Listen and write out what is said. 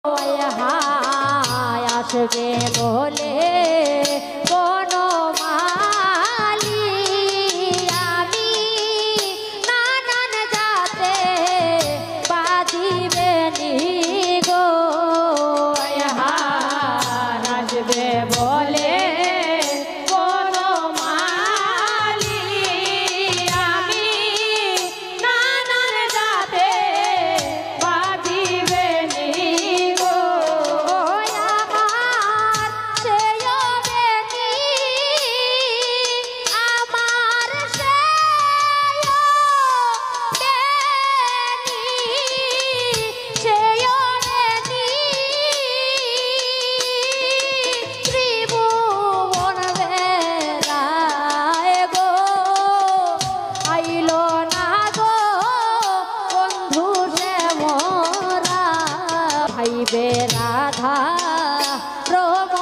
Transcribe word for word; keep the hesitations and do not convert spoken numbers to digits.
হায় হায় আসবে বলে বনমালী, আমি নানান জাতে বাজিবে নি গো। হায় হায় আসবে বলে বনমালী, আমি নানান জাতে বাজিবে নি গো। আমার চেয়েও বেনি, আমার চেয়েও বেনি, চেয়েও বেনি। ত্রিভুবন বেড়ায় গো, আইলো না গো বন্ধু সে মোরা। হাইবে রাধা রমণ